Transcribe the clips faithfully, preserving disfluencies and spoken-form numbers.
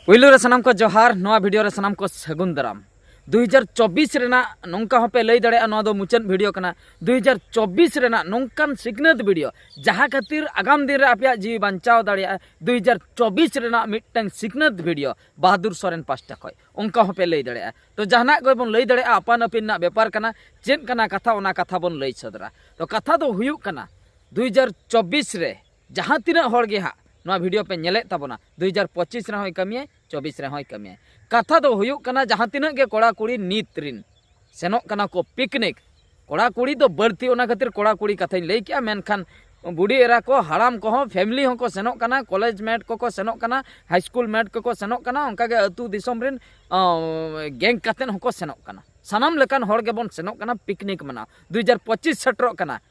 ᱯᱩᱭᱞᱩ ᱨᱮ ᱥᱟᱱᱟᱢ ᱠᱚ ᱡᱚᱦᱟᱨ, ᱱᱚᱣᱟ ᱵᱷᱤᱰᱤᱭᱳ ᱨᱮ ᱥᱟᱱᱟᱢ ᱠᱚ ᱥᱟᱹᱜᱩᱱ ᱫᱟᱨᱟᱢ᱾ ᱫᱩ ᱦᱟᱡᱟᱨ ᱪᱚᱵᱵᱤᱥ ᱨᱮᱱᱟᱜ ᱱᱚᱝᱠᱟ ᱦᱚᱸᱯᱮ ᱞᱟᱹᱭ ᱫᱟᱲᱮᱭᱟᱜᱼᱟ, ᱱᱚᱣᱟ ᱫᱚ ᱢᱩᱪᱟᱹᱫ ᱵᱷᱤᱰᱤᱭᱳ ᱠᱟᱱᱟ᱾ ᱫᱩ ᱦᱟᱡᱟᱨ ᱪᱚᱵᱵᱤᱥ ᱨᱮᱱᱟᱜ ᱱᱚᱝᱠᱟᱱ ᱥᱤᱠᱷᱱᱟᱹᱛ ᱵᱷᱤᱰᱤᱭᱳ, ᱡᱟᱦᱟᱸ ᱠᱷᱟᱹᱛᱤᱨ ᱟᱜᱟᱢ ᱫᱤᱱ ᱨᱮ ᱟᱯᱮᱭᱟᱜ ᱡᱤᱣᱤ ᱵᱟᱧᱪᱟᱣ ᱫᱟᱲᱮᱭᱟᱜᱼᱟ᱾ ᱫᱩ ᱦᱟᱡᱟᱨ ᱪᱚᱵᱵᱤᱥ ᱨᱮᱱᱟᱜ ᱢᱤᱫᱴᱟᱝ ᱥᱤᱠᱷᱱᱟᱹᱛ ᱵᱷᱤᱰᱤᱭᱳ ᱵᱟᱦᱟᱫᱩᱨ ᱥᱚᱨᱮᱱ ᱯᱟᱥᱴᱟ ᱠᱷᱚᱱ, ᱚᱱᱠᱟ ᱦᱚᱸᱯᱮ ᱞᱟᱹᱭ ᱫᱟᱲᱮᱭᱟᱜᱼᱟ᱾ ᱛᱚ ᱡᱟᱦᱟᱱᱟᱜ ᱜᱮᱵᱚᱱ ᱞᱟᱹᱭ ᱫᱟᱲᱮᱭᱟᱜᱼᱟ ᱟᱯᱟᱱ ᱟᱹᱯᱤᱱ ᱨᱮᱱᱟᱜ ᱵᱮᱯᱟᱨ ᱠᱟᱱᱟ, ᱪᱮᱫ ᱠᱟᱱᱟ ᱠᱟᱛᱷᱟ, ᱚᱱᱟ ᱠᱟᱛᱷᱟ ᱵᱚᱱ ᱞᱟᱹᱭ ᱥᱚᱫᱚᱨᱟ᱾ ᱛᱚ ᱠᱟᱛᱷᱟ ᱫᱚ ᱦᱩᱭᱩᱜ ᱠᱟᱱᱟ, ᱫᱩ ᱦᱟᱡᱟᱨ ᱪᱚᱵᱵᱤᱥ ᱨᱮ ᱡᱟᱦᱟᱸ ᱛᱤᱱᱟᱹᱜ ᱦᱚᱲ ᱜᱮ ᱦᱟᱸᱜ ᱱᱚᱣᱟ ᱵᱷᱤᱰᱤᱭᱳ ᱯᱮ ᱧᱮᱞᱮᱫ ᱛᱟᱵᱚᱱᱟ, ᱫᱩ ᱦᱟᱡᱟᱨ ᱯᱚᱸᱪᱤᱥ ᱨᱮᱦᱚᱸᱭ ᱠᱟᱹᱢᱤᱭᱟᱭ, ᱪᱚᱵᱵᱤᱥ ᱨᱮᱦᱚᱸᱭ ᱠᱟᱹᱢᱤᱭᱟᱭ᱾ ᱠᱟᱛᱷᱟ ᱫᱚ ᱦᱩᱭᱩᱜ ᱠᱟᱱᱟ, ᱡᱟᱦᱟᱸ ᱛᱤᱱᱟᱹᱜ ᱜᱮ ᱠᱚᱲᱟ ᱠᱩᱲᱤ ᱱᱤᱛ ᱨᱤᱱ ᱥᱮᱱᱚᱜ ᱠᱟᱱᱟ ᱠᱚ ᱯᱤᱠᱱᱤᱠ, ᱠᱚᱲᱟ ᱠᱩᱲᱤ ᱫᱚ ᱵᱟᱹᱲᱛᱤ, ᱚᱱᱟ ᱠᱷᱟᱹᱛᱤᱨ ᱠᱚᱲᱟ ᱠᱩᱲᱤ ᱠᱟᱛᱷᱟᱧ ᱞᱟᱹᱭ ᱠᱮᱜᱼᱟ, ᱢᱮᱱᱠᱷᱟᱱ ᱵᱩᱰᱷᱤ ᱮᱨᱟ ᱠᱚ, ᱦᱟᱲᱟᱢ ᱠᱚᱦᱚᱸ, ᱯᱷᱮᱢᱤᱞᱤ ᱦᱚᱸᱠᱚ ᱥᱮᱱᱚᱜ ᱠᱟᱱᱟ, ᱠᱚᱞᱮᱡᱽ ᱢᱮᱴ ᱠᱚᱠᱚ ᱥᱮᱱᱚᱜ ᱠᱟᱱᱟ, ᱦᱟᱭ ᱥᱠᱩᱞ ᱢᱮᱴ ᱠᱚᱠᱚ ᱥᱮᱱᱚᱜ ᱠᱟᱱᱟ, ᱚᱱᱠᱟᱜᱮ ᱟᱹᱛᱩ ᱫᱤᱥᱚᱢ ᱨᱮᱱ ᱜᱮᱝ ᱠᱟᱛᱮᱫ ᱦᱚᱸᱠᱚ ᱥᱮᱱᱚᱜ ᱠᱟᱱᱟ᱾ ᱥᱟᱱᱟᱢ ᱞᱮᱠᱟᱱ ᱦᱚᱲ ᱜᱮᱵᱚᱱ ᱥᱮᱱᱚᱜ ᱠᱟᱱᱟ ᱯᱤᱠᱱᱤᱠ ᱢᱟᱱᱟᱣ᱾ ᱫᱩ ᱦᱟᱡᱟᱨ ᱯᱚᱸᱪᱤᱥ ᱥᱮᱴᱮᱨᱚᱜ ᱠᱟᱱᱟ,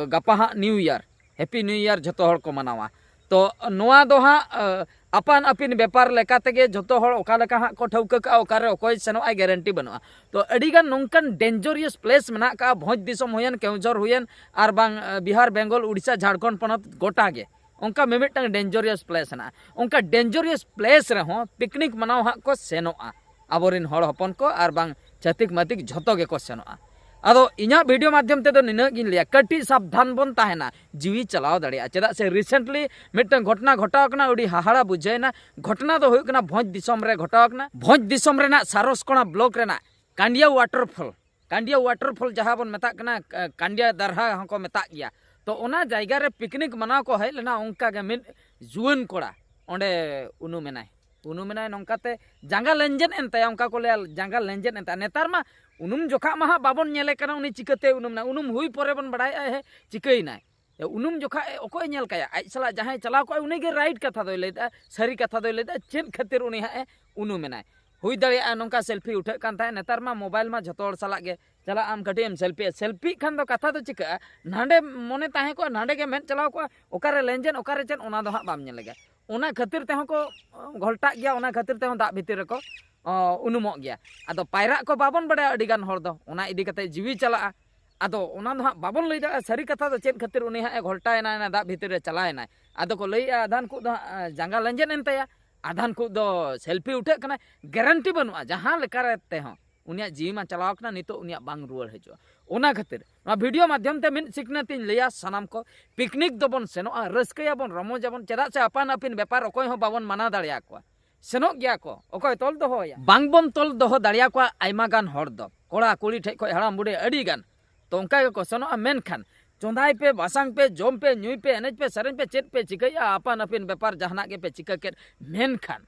ᱜᱟᱯᱟ ᱦᱟᱸᱜ New year, happy New year ᱡᱷᱚᱛᱚ ᱦᱚᱲ ᱠᱚ ᱢᱟᱱᱟᱣᱟ᱾ ᱛᱚ ᱱᱚᱣᱟ ᱫᱚ ᱦᱟᱸᱜ ᱟᱯᱟᱱ ᱟᱹᱯᱤᱱ ᱵᱮᱯᱟᱨ ᱞᱮᱠᱟ ᱛᱮᱜᱮ ᱡᱷᱚᱛᱚ ᱦᱚᱲ ᱚᱠᱟ ᱞᱮᱠᱟ ᱦᱟᱸᱜ ᱠᱚ ᱴᱷᱟᱹᱣᱠᱟᱹ ᱠᱟᱜᱼᱟ, ᱚᱠᱟᱨᱮ ᱚᱠᱚᱭ ᱥᱮᱱᱚᱜ ᱟᱭ ᱜᱮᱨᱮᱱᱴᱤ ᱵᱟᱹᱱᱩᱜᱼᱟ᱾ ᱛᱚ ᱟᱹᱰᱤᱜᱟᱱ ᱱᱚᱝᱠᱟᱱ ᱰᱮᱧᱡᱚᱨᱤᱭᱟᱥ ᱯᱞᱮᱥ ᱢᱮᱱᱟᱜ ᱠᱟᱜᱼᱟ, ᱵᱷᱚᱸᱡᱽ ᱫᱤᱥᱚᱢ ᱦᱩᱭᱮᱱ, ᱠᱮᱣᱡᱷᱚᱨ ᱦᱩᱭᱮᱱ, ᱟᱨ ᱵᱟᱝ ᱵᱤᱦᱟᱨ, ᱵᱮᱝᱜᱚᱞ, ᱩᱲᱤᱥᱥᱟ, ᱡᱷᱟᱲᱠᱷᱚᱸᱰ ᱯᱚᱱᱚᱛ ᱜᱚᱴᱟ ᱜᱮ ᱚᱱᱠᱟ ᱢᱤᱢᱤᱫᱴᱟᱝ ᱰᱮᱧᱡᱚᱨᱤᱭᱟᱥ ᱯᱞᱮᱥ ᱦᱮᱱᱟᱜᱼᱟ᱾ ᱚᱱᱠᱟ ᱰᱮᱧᱡᱚᱨᱤᱭᱟᱥ ᱯᱞᱮᱥ ᱨᱮᱦᱚᱸ ᱯᱤᱠᱱᱤᱠ ᱢᱟᱱᱟᱣ ᱦᱟᱸᱜ ᱠᱚ ᱥᱮᱱᱚᱜᱼᱟ ᱟᱵᱚᱨᱮᱱ ᱦᱚᱲ ᱦᱚᱯᱚᱱ ᱠᱚ, ᱟᱨ ᱵᱟᱝ ᱪᱷᱟᱹᱛᱤᱠ ᱢᱟᱹᱛᱤᱠ ᱡᱷᱚᱛᱚ ᱜᱮᱠᱚ ᱥᱮᱱᱚᱜᱼᱟ᱾ ᱟᱫᱚ ᱤᱧᱟᱹᱜ ᱵᱷᱤᱰᱤᱭᱳ ᱢᱟᱫᱽᱫᱷᱚᱢ ᱛᱮᱫᱚ ᱱᱤᱱᱟᱹᱜ ᱜᱤᱧ ᱞᱟᱹᱭᱟ, ᱠᱟᱹᱴᱤᱡ ᱥᱟᱵᱫᱷᱟᱱ ᱵᱚᱱ ᱛᱟᱦᱮᱱᱟ, ᱡᱤᱣᱤ ᱪᱟᱞᱟᱣ ᱫᱟᱲᱮᱭᱟᱜᱼᱟ᱾ ᱪᱮᱫᱟᱜ ᱥᱮ ᱨᱤᱥᱮᱱᱴᱞᱤ ᱢᱤᱫᱴᱟᱝ ᱜᱷᱚᱴᱚᱱᱟ ᱜᱷᱚᱴᱟᱣ ᱠᱟᱱᱟ, ᱟᱹᱰᱤ ᱦᱟᱦᱟᱲᱟ ᱵᱩᱡᱷᱟᱹᱣᱮᱱᱟ᱾ ᱜᱷᱚᱴᱚᱱᱟ ᱫᱚ ᱦᱩᱭᱩᱜ ᱠᱟᱱᱟ ᱵᱷᱚᱸᱡᱽ ᱫᱤᱥᱚᱢ ᱨᱮ ᱜᱷᱚᱴᱟᱣ ᱠᱟᱱᱟ᱾ ᱵᱷᱚᱸᱡᱽ ᱫᱤᱥᱚᱢ ᱨᱮᱱᱟᱜ ᱥᱟᱨᱚᱥᱠᱚᱬᱟ ᱵᱞᱚᱠ ᱨᱮᱱᱟᱜ ᱠᱟᱸᱰᱤᱭᱟ ᱣᱟᱴᱟᱨᱯᱷᱚᱞ, ᱠᱟᱸᱰᱤᱭᱟ ᱣᱟᱴᱟᱨᱯᱷᱚᱞ ᱡᱟᱦᱟᱸ ᱵᱚᱱ ᱢᱮᱛᱟᱜ ᱠᱟᱱᱟ, ᱠᱟᱸᱰᱤᱭᱟ ᱫᱟᱨᱦᱟ ᱦᱚᱸᱠᱚ ᱢᱮᱛᱟᱜ ᱜᱮᱭᱟ᱾ ᱛᱚ ᱚᱱᱟ ᱡᱟᱭᱜᱟ ᱨᱮ ᱯᱤᱠᱱᱤᱠ ᱢᱟᱱᱟᱣ ᱠᱚ ᱦᱮᱡ ᱞᱮᱱᱟ, ᱚᱱᱠᱟ ᱜᱮ ᱢᱤᱫ ᱡᱩᱣᱟᱹᱱ ᱠᱚᱲᱟ ᱚᱸᱰᱮ ᱩᱱᱩᱢ ᱮᱱᱟᱭ᱾ ᱩᱱᱩᱢ ᱮᱱᱟᱭ ᱱᱚᱝᱠᱟᱛᱮ ᱡᱟᱸᱜᱟ ᱞᱮᱸᱡᱮᱫ ᱮᱱ ᱛᱟᱭᱟ, ᱚᱱᱠᱟ ᱠᱚ ᱞᱟᱹᱭᱟ, ᱡᱟᱸᱜᱟ ᱞᱮᱸᱡᱮᱫ ᱮᱱ ᱛᱟᱭᱟ᱾ ᱱᱮᱛᱟᱨ ᱢᱟ ᱩᱱᱩᱢ ᱡᱚᱠᱷᱟ ᱢᱟ ᱦᱟᱸᱜ ᱵᱟᱵᱚᱱ ᱧᱮᱞᱮ ᱠᱟᱱᱟ ᱩᱱᱤ ᱪᱤᱠᱟᱹᱛᱮ ᱩᱱᱩᱢ ᱮᱱᱟ, ᱩᱱᱩᱢ ᱦᱩᱭ ᱯᱚᱨᱮ ᱵᱚᱱ ᱵᱟᱲᱟᱭᱮᱫᱼᱟ ᱦᱮᱸ ᱪᱤᱠᱟᱹᱭᱮᱱᱟᱭ᱾ ᱩᱱᱩᱢ ᱡᱚᱠᱷᱟ ᱚᱠᱚᱭ ᱧᱮᱞ ᱠᱟᱭᱟ? ᱟᱡ ᱥᱟᱞᱟᱜ ᱡᱟᱦᱟᱸᱭ ᱪᱟᱞᱟᱣ ᱠᱚᱜᱼᱟ ᱩᱱᱤᱜᱮ ᱨᱟᱭᱤᱴ ᱠᱟᱛᱷᱟ ᱫᱚᱭ ᱞᱟᱹᱭᱫᱟ, ᱥᱟᱹᱨᱤ ᱠᱟᱛᱷᱟ ᱫᱚᱭ ᱞᱟᱹᱭᱫᱟ, ᱪᱮᱫ ᱠᱷᱟᱹᱛᱤᱨ ᱩᱱᱤ ᱦᱟᱸᱜ ᱮ ᱩᱱᱩᱢ ᱮᱱᱟᱭ᱾ ᱦᱩᱭ ᱫᱟᱲᱮᱭᱟᱜᱼᱟ ᱱᱚᱝᱠᱟ ᱥᱮᱞᱯᱷᱤ ᱩᱴᱷᱟᱹᱜ ᱠᱟᱱ ᱛᱟᱦᱮᱸᱫ, ᱱᱮᱛᱟᱨ ᱢᱟ ᱢᱳᱵᱟᱭᱤᱞ ᱢᱟ ᱡᱷᱚᱛᱚ ᱦᱚᱲ ᱥᱟᱞᱟᱜ ᱜᱮ ᱪᱟᱞᱟᱜ ᱟᱢ ᱠᱟᱹᱴᱤᱡ ᱮᱢ ᱥᱮᱞᱯᱷᱤᱜᱼᱟ᱾ ᱥᱮᱞᱯᱷᱤᱜ ᱠᱷᱟᱱ ᱫᱚ ᱠᱟᱛᱷᱟ ᱫᱚ ᱪᱤᱠᱟᱹᱜᱼᱟ, ᱱᱟᱸᱰᱮ ᱢᱚᱱᱮ ᱛᱟᱦᱮᱸ ᱠᱚᱜᱼᱟ, ᱱᱟᱸᱰᱮ ᱜᱮ ᱢᱮᱫ ᱪᱟᱞᱟᱣ ᱠᱚᱜᱼᱟ, ᱚᱠᱟᱨᱮ ᱞᱮᱸᱡᱮᱫ ᱚᱠᱟᱨᱮ ᱪᱮᱫ ᱚᱱᱟ ᱫᱚ ᱦᱟᱸᱜ ᱵᱟᱢ ᱧᱮᱞᱮᱜᱼᱟ᱾ ᱚᱱᱟ ᱠᱷᱟᱹᱛᱤᱨ ᱛᱮᱦᱚᱸ ᱠᱚ ᱜᱷᱚᱞᱴᱟᱜ ᱜᱮᱭᱟ, ᱚᱱᱟ ᱠᱷᱟᱹᱛᱤᱨ ᱛᱮᱦᱚᱸ ᱫᱟᱜ ᱵᱷᱤᱛᱤᱨ ᱨᱮᱠᱚ ᱚ, ᱩᱱᱩᱢᱚᱜ ᱜᱮᱭᱟ᱾ ᱟᱫᱚ ᱯᱟᱭᱨᱟᱜ ᱠᱚ ᱵᱟᱵᱚᱱ ᱵᱟᱲᱟᱭᱟ ᱟᱹᱰᱤ ᱜᱟᱱ ᱦᱚᱲ ᱫᱚ, ᱚᱱᱟ ᱤᱫᱤ ᱠᱟᱛᱮ ᱡᱤᱣᱤ ᱪᱟᱞᱟᱜᱼᱟ᱾ ᱟᱫᱚ ᱚᱱᱟ ᱫᱚ ᱦᱟᱸᱜ ᱵᱟᱵᱚᱱ ᱞᱟᱹᱭ ᱫᱟᱲᱮᱭᱟᱜᱼᱟ ᱥᱟᱹᱨᱤ ᱠᱟᱛᱷᱟ ᱫᱚ ᱪᱮᱫ ᱠᱷᱟᱹᱛᱤᱨ ᱩᱱᱤ ᱦᱟᱸᱜ ᱮ ᱜᱷᱚᱞᱴᱟᱣ ᱮᱱᱟ, ᱚᱱᱟ ᱫᱟᱜ ᱵᱷᱤᱛᱤᱨ ᱨᱮ ᱪᱟᱞᱟᱣ ᱮᱱᱟᱭ᱾ ᱟᱫᱚ ᱠᱚ ᱞᱟᱹᱭᱮᱜᱼᱟ ᱟᱫᱷᱟᱱ ᱠᱚ ᱫᱚ ᱦᱟᱸᱜ ᱡᱟᱸᱜᱟ ᱞᱮᱸᱡᱮᱫ ᱮᱱ ᱛᱟᱭᱟ᱾ ᱟᱫᱷᱟᱱ ᱠᱚ ᱫᱚ ᱥᱮᱞᱯᱷᱤ ᱩᱴᱷᱟᱹᱜ ᱠᱟᱱᱟᱭ, ᱜᱮᱨᱮᱱᱴᱤ ᱵᱟᱹᱱᱩᱜᱼᱟ ᱡᱟᱦᱟᱸ ᱞᱮᱠᱟ ᱨᱮ ᱛᱮᱦᱚᱸ ᱩᱱᱤᱭᱟᱜ ᱡᱤᱣᱤ ᱢᱟ ᱪᱟᱞᱟᱣ ᱟᱠᱟᱱᱟ, ᱱᱤᱛᱚᱜ ᱩᱱᱤᱭᱟᱜ ᱵᱟᱝ ᱨᱩᱣᱟᱹᱲ ᱦᱤᱡᱩᱜᱼᱟ᱾ ᱚᱱᱟ ᱠᱷᱟᱹᱛᱤᱨ ᱱᱚᱣᱟ ᱵᱷᱤᱰᱤᱭᱳ ᱢᱟᱫᱽᱫᱷᱚᱢ ᱛᱮ ᱢᱤᱫ ᱥᱤᱠᱷᱱᱟᱹᱛ ᱤᱧ ᱞᱟᱹᱭᱟ ᱥᱟᱱᱟᱢ ᱠᱚ, ᱯᱤᱠᱱᱤᱠ ᱫᱚᱵᱚᱱ ᱥᱮᱱᱚᱜᱼᱟ, ᱨᱟᱹᱥᱠᱟᱹᱭᱟᱵᱚᱱ, ᱨᱚᱢᱚᱡᱟᱵᱚᱱ, ᱪᱮᱫᱟᱜ ᱥᱮ ᱟᱯᱟᱱ ᱟᱹᱯᱤᱱ ᱵᱮᱯᱟᱨ ᱚᱠᱚᱭ ᱦᱚᱸ ᱵᱟᱵᱚᱱ ᱢᱟᱱᱟ ᱫᱟᱲᱮᱭᱟᱠᱚᱣᱟ᱾ ᱥᱮᱱᱚᱜ ᱜᱮᱭᱟ ᱠᱚ, ᱚᱠᱚᱭ ᱛᱚᱞ ᱫᱚᱦᱚᱭᱟ? ᱵᱟᱝᱵᱚᱱ ᱛᱚᱞ ᱫᱚᱦᱚ ᱫᱟᱲᱮᱭᱟᱠᱚᱣᱟ ᱟᱭᱢᱟ ᱜᱟᱱ ᱦᱚᱲ ᱫᱚ, ᱠᱚᱲᱟ ᱠᱩᱲᱤ ᱴᱷᱮᱡ ᱠᱷᱚᱡ ᱦᱟᱲᱟᱢ ᱵᱩᱰᱷᱤ ᱟᱹᱰᱤ ᱜᱟᱱ᱾ ᱛᱚ ᱚᱱᱠᱟ ᱜᱮᱠᱚ ᱥᱮᱱᱚᱜᱼᱟ, ᱢᱮᱱᱠᱷᱟᱱ ᱪᱚᱸᱫᱟᱭ ᱯᱮ, ᱵᱟᱥᱟᱝ ᱯᱮ, ᱡᱚᱢ ᱯᱮ, ᱧᱩᱭ ᱯᱮ, ᱮᱱᱮᱡ ᱯᱮ, ᱥᱮᱨᱮᱧ ᱯᱮ, ᱪᱮᱫ ᱯᱮ ᱪᱤᱠᱟᱹᱭᱟ, ᱟᱯᱟᱱ ᱟᱹᱯᱤᱱ ᱵᱮᱯᱟᱨ ᱡᱟᱦᱟᱱᱟᱜ ᱜᱮᱯᱮ ᱪᱤᱠᱟᱹ ᱠᱮᱫ, ᱢᱮᱱᱠᱷᱟᱱ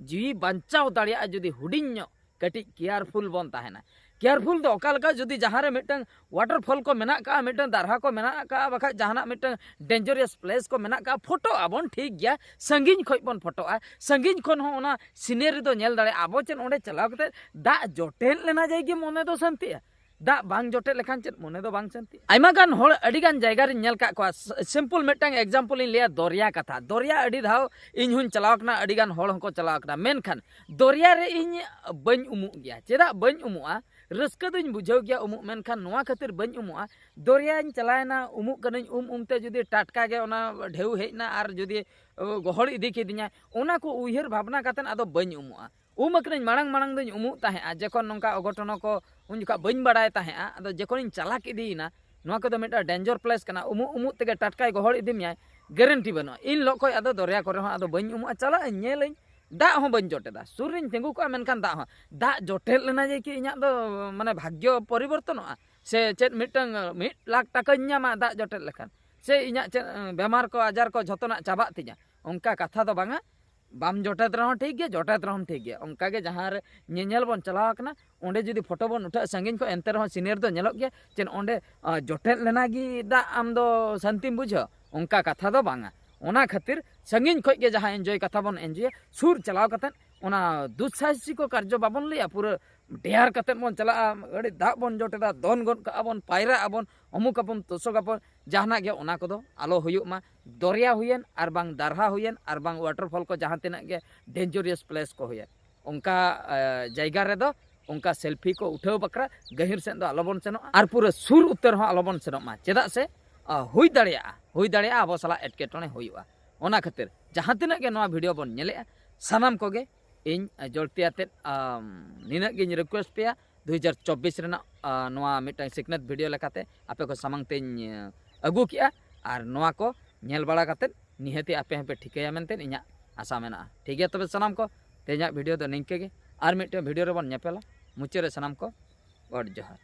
ᱡᱤᱣᱤ ᱵᱟᱧᱪᱟᱣ ᱫᱟᱲᱮᱭᱟᱜᱼᱟ ᱡᱩᱫᱤ ᱦᱩᱰᱤᱧ ᱧᱚᱜ ᱠᱟᱹᱴᱤᱡ ᱠᱮᱭᱟᱨᱯᱷᱩᱞ ᱵᱚᱱ ᱛᱟᱦᱮᱱᱟ᱾ ᱠᱮᱭᱟᱨᱯᱷᱩᱞ ᱫᱚ ᱚᱠᱟ ᱞᱮᱠᱟ, ᱡᱩᱫᱤ ᱡᱟᱦᱟᱸ ᱨᱮ ᱢᱤᱫᱴᱟᱝ ᱣᱟᱴᱟᱨ ᱯᱷᱚᱞ ᱠᱚ ᱢᱮᱱᱟᱜ ᱠᱟᱜᱼᱟ, ᱢᱤᱫᱴᱟᱝ ᱫᱟᱨᱦᱟ ᱠᱚ ᱢᱮᱱᱟᱜ ᱠᱟᱜᱼᱟ, ᱵᱟᱠᱷᱟᱡ ᱡᱟᱦᱟᱱᱟᱜ ᱢᱤᱫᱴᱟᱝ ᱰᱮᱧᱡᱟᱨᱤᱭᱟᱥ ᱯᱞᱮᱥ ᱠᱚ ᱢᱮᱱᱟᱜ ᱠᱟᱜᱼᱟ, ᱯᱷᱳᱴᱳᱜ ᱟᱵᱚᱱ, ᱴᱷᱤᱠ ᱜᱮᱭᱟ, ᱥᱟᱺᱜᱤᱧ ᱠᱷᱚᱡ ᱵᱚᱱ ᱯᱷᱳᱴᱳᱜᱼᱟ, ᱥᱟᱺᱜᱤᱧ ᱠᱷᱚᱱ ᱦᱚᱸ ᱚᱱᱟ ᱥᱤᱱᱮᱨᱤ ᱫᱚ ᱧᱮᱞ ᱫᱟᱲᱮᱭᱟᱜᱼᱟ᱾ ᱟᱵᱚ ᱪᱮᱫ ᱚᱸᱰᱮ ᱪᱟᱞᱟᱣ ᱠᱟᱛᱮ ᱫᱟᱜ ᱡᱚᱴᱮᱫ ᱞᱮᱱᱟ ᱡᱟᱭ ᱜᱮ ᱢᱚᱱᱮ ᱫᱚ ᱥᱟᱱᱛᱤᱜᱼᱟ? ᱫᱟᱜ ᱵᱟᱝ ᱡᱚᱴᱮᱫ ᱞᱮᱠᱷᱟᱱ ᱪᱮᱫ ᱢᱚᱱᱮ ᱫᱚ ᱵᱟᱝ ᱥᱟᱱᱛᱤᱜᱼᱟ? ᱟᱭᱢᱟ ᱜᱟᱱ ᱦᱚᱲ ᱟᱹᱰᱤ ᱜᱟᱱ ᱡᱟᱭᱜᱟ ᱨᱤᱧ ᱧᱮᱞ ᱠᱟᱜ ᱠᱚᱣᱟ᱾ ᱥᱤᱢᱯᱚᱞ ᱢᱤᱫᱴᱟᱝ ᱮᱠᱡᱟᱢᱯᱚᱞ ᱤᱧ ᱞᱟᱹᱭᱟ, ᱫᱚᱨᱭᱟ ᱠᱟᱛᱷᱟ᱾ ᱫᱚᱨᱭᱟ ᱟᱹᱰᱤ ᱫᱷᱟᱣ ᱤᱧ ᱦᱚᱸᱧ ᱪᱟᱞᱟᱣ ᱠᱟᱱᱟ, ᱟᱹᱰᱤ ᱜᱟᱱ ᱦᱚᱲ ᱦᱚᱸᱠᱚ ᱪᱟᱞᱟᱣ ᱠᱟᱱᱟ, ᱢᱮᱱᱠᱷᱟᱱ ᱫᱚᱨᱭᱟ ᱨᱮ ᱤᱧ ᱵᱟᱹᱧ ᱩᱢᱩᱜ ᱜᱮᱭᱟ᱾ ᱪᱮᱫᱟᱜ ᱵᱟᱹᱧ ᱩᱢᱩᱜᱼᱟ? ᱨᱟᱹᱥᱠᱟᱹ ᱫᱚᱧ ᱵᱩᱡᱷᱟᱹᱣ ᱜᱮᱭᱟ ᱩᱢᱩᱜ, ᱢᱮᱱᱠᱷᱟᱱ ᱱᱚᱣᱟ ᱠᱷᱟᱹᱛᱤᱨ ᱵᱟᱹᱧ ᱩᱢᱩᱜᱼᱟ, ᱫᱚᱨᱭᱟᱧ ᱪᱟᱞᱟᱣᱮᱱᱟ, ᱩᱢᱩᱜ ᱠᱟᱹᱱᱟᱹᱧ, ᱩᱢ ᱩᱢᱛᱮ ᱡᱩᱫᱤ ᱴᱟᱴᱠᱟ ᱜᱮ ᱚᱱᱟ ᱰᱷᱮᱣ ᱦᱮᱡ ᱮᱱᱟ ᱟᱨ ᱡᱩᱫᱤ, ᱚ, ᱜᱚᱦᱚᱲ ᱤᱫᱤ ᱠᱤᱫᱤᱧᱟ, ᱚᱱᱟ ᱠᱚ ᱩᱭᱦᱟᱹᱨ ᱵᱷᱟᱵᱽᱱᱟ ᱠᱟᱛᱮᱫ ᱟᱫᱚ ᱵᱟᱹᱧ ᱩᱢᱩᱜᱼᱟ᱾ ᱩᱢ ᱟᱠᱟᱱᱟᱹᱧ, ᱢᱟᱲᱟᱝ ᱢᱟᱲᱟᱝ ᱫᱚᱧ ᱩᱢᱩᱜ ᱛᱟᱦᱮᱸᱜᱼᱟ, ᱡᱚᱠᱷᱚᱱ ᱱᱚᱝᱠᱟ ᱚᱜᱷᱚᱴᱚᱱᱚ ᱠᱚ ᱩᱱ ᱡᱚᱠᱷᱚᱱ ᱵᱟᱹᱧ ᱵᱟᱲᱟᱭ ᱛᱟᱦᱮᱸᱜᱼᱟ᱾ ᱟᱫᱚ ᱡᱚᱠᱷᱚᱱᱤᱧ ᱪᱟᱞᱟᱠ ᱤᱫᱤᱭᱮᱱᱟ, ᱱᱚᱣᱟ ᱠᱚᱫᱚ ᱢᱤᱫᱴᱟᱝ ᱰᱮᱧᱡᱟᱨ ᱯᱞᱮᱥ ᱠᱟᱱᱟ, ᱩᱢᱩᱜ ᱩᱢᱩᱜ ᱛᱮᱜᱮ ᱴᱟᱴᱠᱟᱭ ᱜᱚᱦᱚᱲ ᱤᱫᱤ ᱢᱮᱭᱟᱭ, ᱜᱮᱨᱮᱱᱴᱤ ᱵᱟᱹᱱᱩᱜᱼᱟ᱾ ᱤᱱ ᱦᱤᱞᱳᱜ ᱠᱷᱚᱱ ᱟᱫᱚ ᱫᱚᱨᱭᱟ ᱠᱚᱨᱮ ᱦᱚᱸ ᱟᱫᱚ ᱵᱟᱹᱧ ᱩᱢᱩᱜᱼᱟ, ᱪᱟᱞᱟᱜ ᱟᱹᱧ, ᱧᱮᱞᱟᱹᱧ, ᱫᱟᱜ ᱦᱚᱸ ᱵᱟᱹᱧ ᱡᱚᱴᱮᱫᱟ᱾ ᱥᱩᱨ ᱨᱤᱧ ᱛᱤᱸᱜᱩ ᱠᱚᱜᱼᱟ, ᱢᱮᱱᱠᱷᱟᱱ ᱫᱟᱜ ᱦᱚᱸ, ᱫᱟᱜ ᱡᱚᱴᱮᱫ ᱞᱮᱱᱟ ᱡᱮ ᱠᱤ ᱤᱧᱟᱹᱜ ᱫᱚ ᱢᱟᱱᱮ ᱵᱷᱟᱜᱽᱭᱚ ᱯᱚᱨᱤᱵᱚᱨᱛᱚᱱᱚᱜᱼᱟ? ᱥᱮ ᱪᱮᱫ ᱢᱤᱫᱴᱟᱝ ᱢᱤᱫ ᱞᱟᱠᱷ ᱴᱟᱠᱟᱧ ᱧᱟᱢᱟ ᱫᱟᱜ ᱡᱚᱴᱮᱫ ᱞᱮᱠᱷᱟᱱ? ᱥᱮ ᱤᱧᱟᱹᱜ ᱪᱮᱫ, ᱮᱸ, ᱵᱮᱢᱟᱨ ᱠᱚ ᱟᱡᱟᱨ ᱠᱚ ᱡᱷᱚᱛᱚᱱᱟᱜ ᱪᱟᱵᱟᱜ ᱛᱤᱧᱟ? ᱚᱱᱠᱟ ᱠᱟᱛᱷᱟ ᱫᱚ ᱵᱟᱝᱟ᱾ ᱵᱟᱢ ᱡᱚᱴᱮᱫ ᱨᱮᱦᱚᱸ ᱴᱷᱤᱠ ᱜᱮᱭᱟ, ᱡᱚᱴᱮᱫ ᱨᱮᱦᱚᱸᱢ ᱴᱷᱤᱠ ᱜᱮᱭᱟ᱾ ᱚᱱᱠᱟ ᱜᱮ ᱡᱟᱦᱟᱸ ᱨᱮ ᱧᱮᱧᱮᱞ ᱵᱚᱱ ᱪᱟᱞᱟᱣ ᱟᱠᱟᱱᱟ, ᱚᱸᱰᱮ ᱡᱩᱫᱤ ᱯᱷᱳᱴᱳ ᱵᱚᱱ ᱩᱴᱷᱟᱹᱜᱼᱟ ᱥᱟᱺᱜᱤᱧ ᱠᱷᱚᱱ, ᱮᱱᱛᱮ ᱨᱮᱦᱚᱸ ᱥᱤᱱᱮᱨ ᱫᱚ ᱧᱮᱞᱚᱜ ᱜᱮᱭᱟ᱾ ᱪᱮᱫ ᱚᱸᱰᱮ, ᱟ, ᱡᱚᱴᱮᱫ ᱞᱮᱱᱟ ᱜᱮ ᱫᱟᱜ ᱟᱢ ᱫᱚ ᱥᱟᱱᱛᱤᱢ ᱵᱩᱡᱷᱟᱹᱣᱟ? ᱚᱱᱠᱟ ᱠᱟᱛᱷᱟ ᱫᱚ ᱵᱟᱝᱟ᱾ ᱚᱱᱟ ᱠᱷᱟᱹᱛᱤᱨ ᱥᱟᱺᱜᱤᱧ ᱠᱷᱚᱡ ᱜᱮ ᱡᱟᱦᱟᱸ ᱮᱱᱡᱚᱭ ᱠᱟᱛᱷᱟ ᱵᱚᱱ ᱮᱱᱡᱚᱭᱟ, ᱥᱩᱨ ᱪᱟᱞᱟᱣ ᱠᱟᱛᱮᱫ ᱚᱱᱟ ᱫᱩᱥᱥᱟᱦᱚᱥᱤᱠᱚ ᱠᱟᱨᱡᱚ ᱵᱟᱵᱚᱱ ᱞᱟᱹᱭᱟ, ᱯᱩᱨᱟᱹ ᱰᱮᱭᱟᱨ ᱠᱟᱛᱮᱫ ᱵᱚᱱ ᱪᱟᱞᱟᱜᱼᱟ, ᱟᱹᱰᱤ ᱫᱟᱜ ᱵᱚᱱ ᱡᱚᱴᱮᱫᱟ, ᱫᱚᱱ ᱜᱚᱫ ᱠᱟᱜᱼᱟ ᱵᱚᱱ, ᱯᱟᱭᱨᱟᱜ ᱟᱵᱚᱱ, ᱚᱢᱩᱠ ᱟᱵᱚᱱ, ᱛᱚᱥᱚᱠ ᱟᱵᱚᱱ, ᱡᱟᱦᱟᱱᱟᱜ ᱜᱮ, ᱚᱱᱟ ᱠᱚᱫᱚ ᱟᱞᱚ ᱦᱩᱭᱩᱜ ᱢᱟ᱾ ᱫᱚᱨᱭᱟ ᱦᱩᱭᱮᱱ ᱟᱨ ᱵᱟᱝ ᱫᱟᱨᱦᱟ ᱦᱩᱭᱮᱱ ᱟᱨ ᱵᱟᱝ ᱣᱟᱴᱟᱨ ᱯᱷᱚᱞ ᱠᱚ, ᱡᱟᱦᱟᱸ ᱛᱤᱱᱟᱹᱜ ᱜᱮ ᱰᱮᱧᱡᱟᱨᱤᱭᱟᱥ ᱯᱞᱮᱥ ᱠᱚ ᱦᱩᱭᱮᱱ, ᱚᱱᱠᱟ, ᱮ, ᱡᱟᱭᱜᱟ ᱨᱮᱫᱚ ᱚᱱᱠᱟ ᱥᱮᱞᱯᱷᱤ ᱠᱚ ᱩᱴᱷᱟᱹᱣ ᱵᱟᱠᱷᱨᱟ ᱜᱟᱹᱦᱤᱨ ᱥᱮᱫ ᱫᱚ ᱟᱞᱚᱵᱚᱱ ᱥᱮᱱᱚᱜᱼᱟ ᱟᱨ ᱯᱩᱨᱟᱹ ᱥᱩᱨ ᱩᱛᱟᱹᱨ ᱦᱚᱸ ᱟᱞᱚᱵᱚᱱ ᱥᱮᱱᱚᱜ ᱢᱟ᱾ ᱪᱮᱫᱟᱜ ᱥᱮ, ᱟ, ᱦᱩᱭ ᱫᱟᱲᱮᱭᱟᱜᱼᱟ, ᱦᱩᱭ ᱫᱟᱲᱮᱭᱟᱜᱼᱟ ᱟᱵᱚ ᱥᱟᱞᱟᱜ ᱮᱴᱠᱮᱴᱚᱬᱮ ᱦᱩᱭᱩᱜᱼᱟ᱾ ᱚᱱᱟ ᱠᱷᱟᱹᱛᱤᱨ ᱡᱟᱦᱟᱸ ᱛᱤᱱᱟᱹᱜ ᱜᱮ ᱱᱚᱣᱟ ᱵᱷᱤᱰᱤᱭᱳ ᱵᱚᱱ ᱧᱮᱞᱮᱜᱼᱟ, ᱥᱟᱱᱟᱢ ᱠᱚᱜᱮ ᱤᱧ ᱡᱚᱞᱛᱤ ᱟᱛᱮᱫ ᱱᱤᱱᱟᱹᱜ ᱜᱤᱧ ᱨᱤᱠᱩᱭᱮᱥᱴ ᱯᱮᱭᱟ᱾ ᱫᱩ ᱦᱟᱡᱟᱨ ᱪᱚᱵᱵᱤᱥ ᱨᱮᱱᱟᱜ ᱱᱚᱣᱟ ᱢᱤᱫᱴᱟᱝ ᱥᱤᱠᱷᱱᱟᱹᱛ ᱵᱷᱤᱰᱤᱭᱳ ᱞᱮᱠᱟᱛᱮ ᱟᱯᱮ ᱠᱚ ᱥᱟᱢᱟᱝ ᱛᱮᱧ ᱟᱹᱜᱩ ᱠᱮᱜᱼᱟ᱾ ᱟᱨ ᱱᱚᱣᱟ ᱠᱚ ᱧᱮᱞ ᱵᱟᱲᱟ ᱠᱟᱛᱮᱫ ᱱᱤᱦᱟᱹᱛᱤ ᱟᱯᱮ ᱦᱚᱸᱯᱮ ᱴᱷᱤᱠᱟᱹᱭᱟ ᱢᱮᱱᱛᱮ ᱤᱧᱟᱹᱜ ᱟᱥᱟ ᱢᱮᱱᱟᱜᱼᱟ᱾ ᱴᱷᱤᱠ ᱜᱮᱭᱟ, ᱛᱚᱵᱮ ᱥᱟᱱᱟᱢ ᱠᱚ ᱛᱮᱦᱮᱧᱟᱜ ᱵᱷᱤᱰᱤᱭᱳ ᱫᱚ ᱱᱤᱝᱠᱟᱹ ᱜᱮ᱾ ᱟᱨ ᱢᱤᱫᱴᱮᱱ ᱵᱷᱤᱰᱤᱭᱳ ᱨᱮᱵᱚᱱ ᱧᱮᱯᱮᱞᱟ᱾ ᱢᱩᱪᱟᱹᱫ ᱨᱮ ᱥᱟᱱᱟᱢ ᱠᱚ ᱜᱚᱰ ᱡᱚᱦᱟᱨ᱾